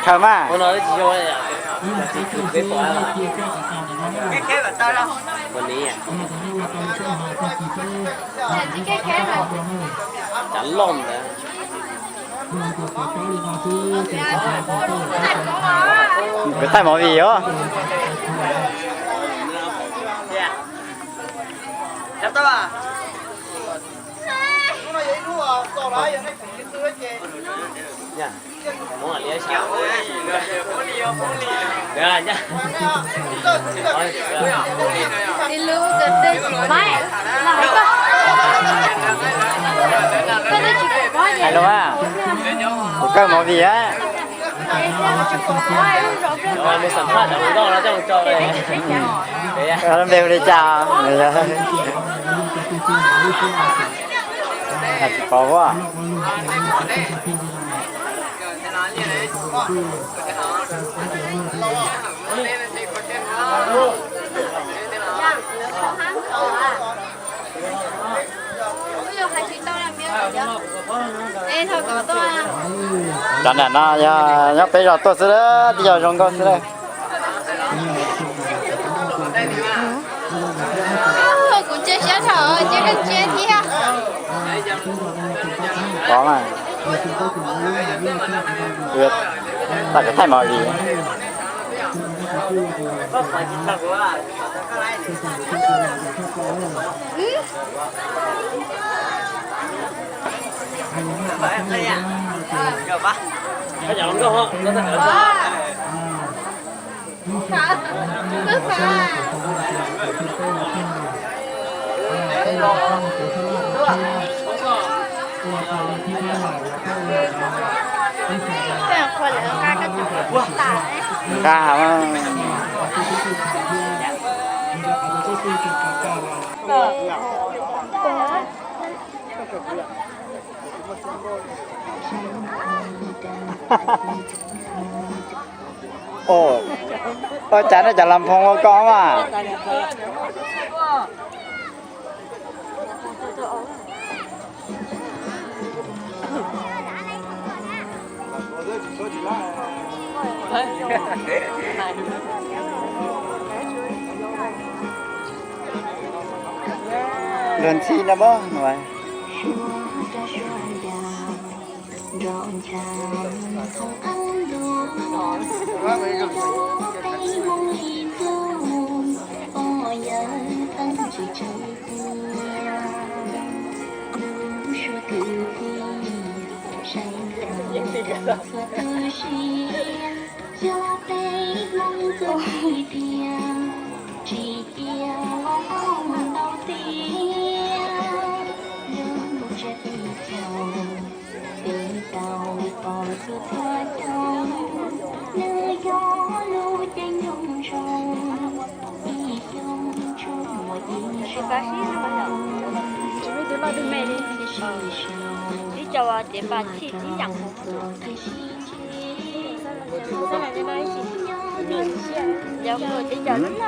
Khaws mas. Kuv thaij movie os. Hais lus a, kuv kawg movie a. Lub npe hu li cas? Tsis paub a. Cov nram no yog nyob peb zos tuaj xwb, twb yog zoo nkauj xwb lawm. Kuv ntsia siab dhau, ntsia koj ntsia thiab. Pov mas, tau cov thaij movie. Nqa. Ua cas nej cov las phoo ua koj mas. Luag ntxhi no pob. Ib co ces npaj txhij tib yam. Yog kuv ces cov lub noj ib yam.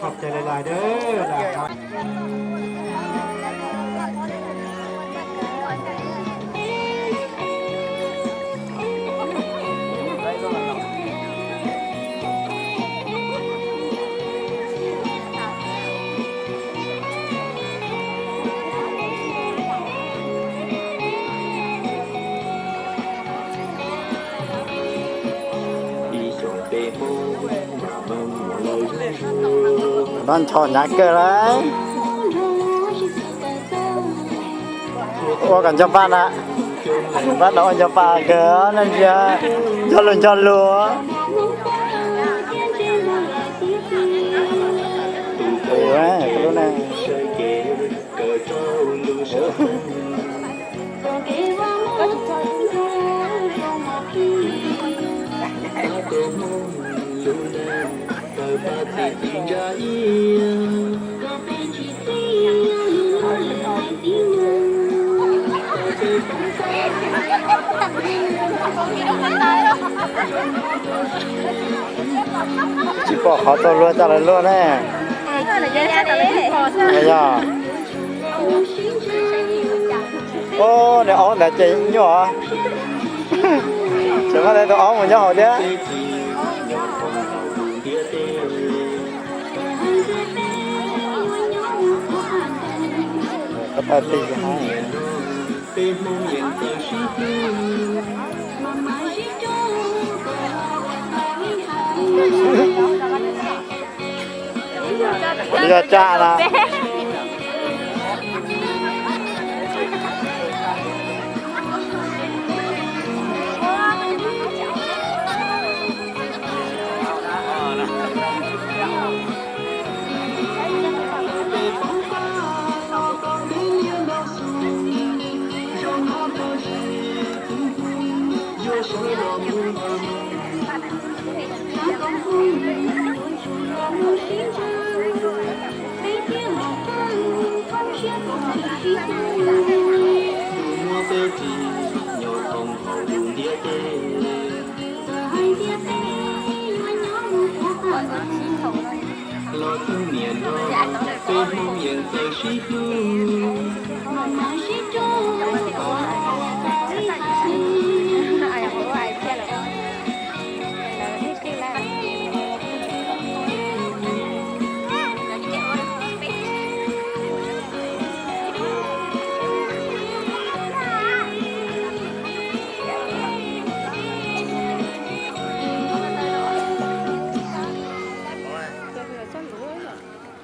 Khov cai lai lai dawb. Npab ncho hnyav kawg lauj. Ua kom nco pa na. Npab no ua nco pa kawg ne, nco lus nco lus. Tsis pom qhov tau luag coj lawv luaj ne. Yog. Ub, nws aub ntawd ces nyuaj. Tseem muaj tus aub mus nyob hauv thiab. Yog tsam no.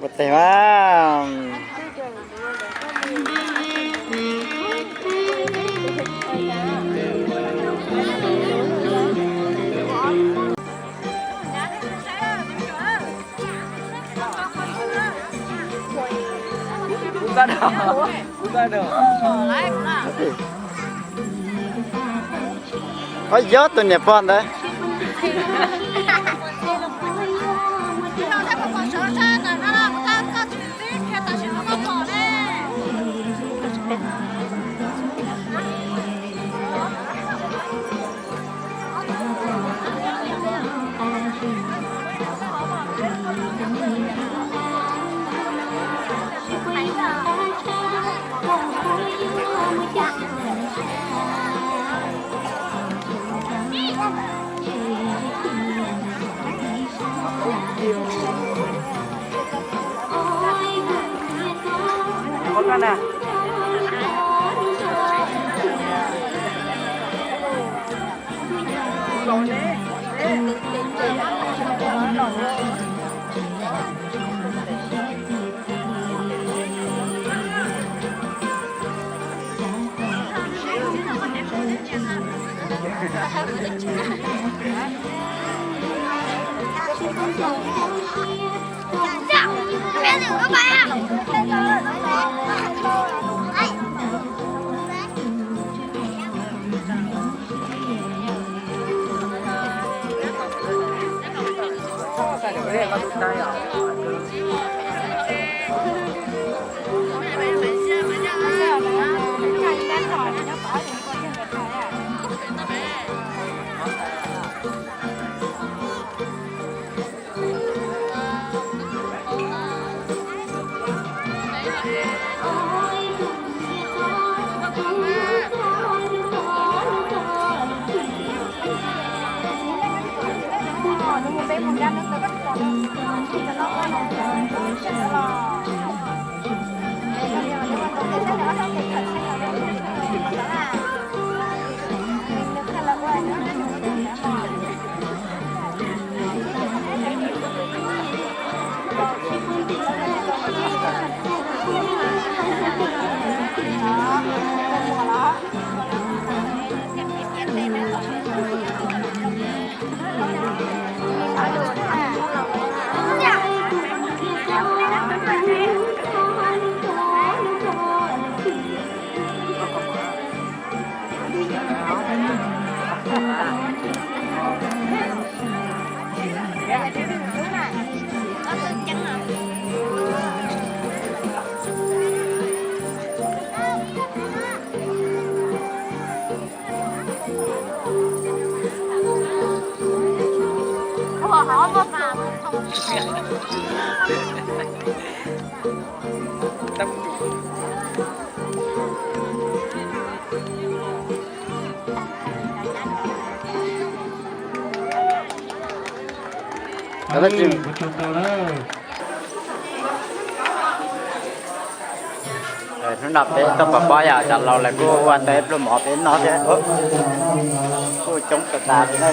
Ua teg mas. Yog tus niam pog ntawd. Hnub no peb tuaj pov pob yog cov laus lawv kuj ua tau ib pluag mov peb noj thiab. Kuj coob tas tas li na.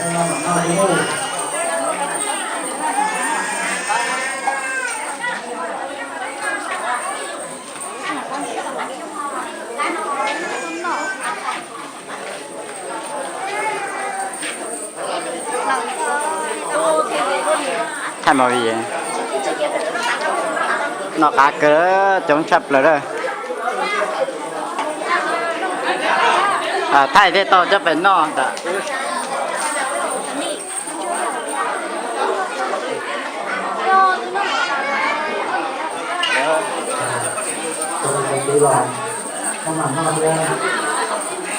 Thaij movie, noj qab kawg, coob tshaj plaws lawm. Thaij thiaj tau coj pem noj ntag. Cov kwv los maj mam noj thiab,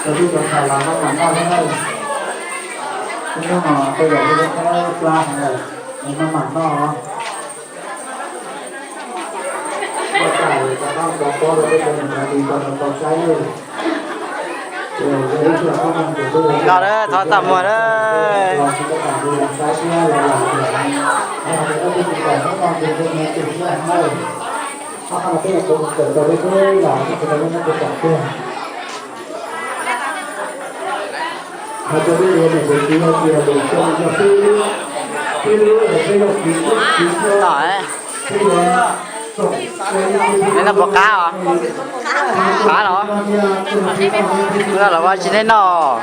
cov tub cov ntxhais los maj mam noj thiab nawb. Hnub no tej zaum peb tau plab heev lawm, es maj mam noj. Ua cas cov noj cov pob rau peb cov niam cov txiv tau saib nawb. Noj, thov txaj muag nawb. Noj, neb noj puas qab os? Qab los? Los ua tsis neb noj.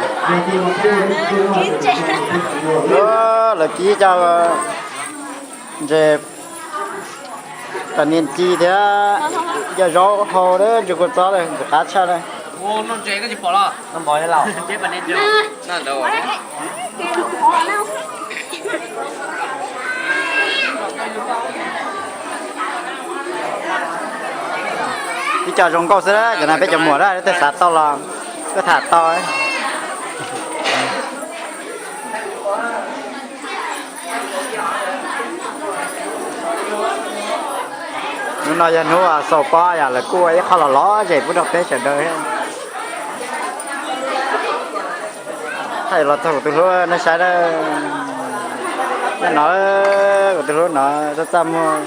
Lawv kib coj ntses, tam niag ci thiab, cov zaub hau lawm, ntses kua txob lawm, ntses qab tshaj lawm. Ib co zoo nkauj xwb, cov no peb cov muam na, tej xav tau los tuaj tham tau. Hnub no yog hnub xaus pob yom, lawv kuj ua ib qho los lov zem pub rau peb sawv daws. Thaij los txog kuv tus hlub nej saib na. Nyob no kuv tus hlub no txaj txaj muag.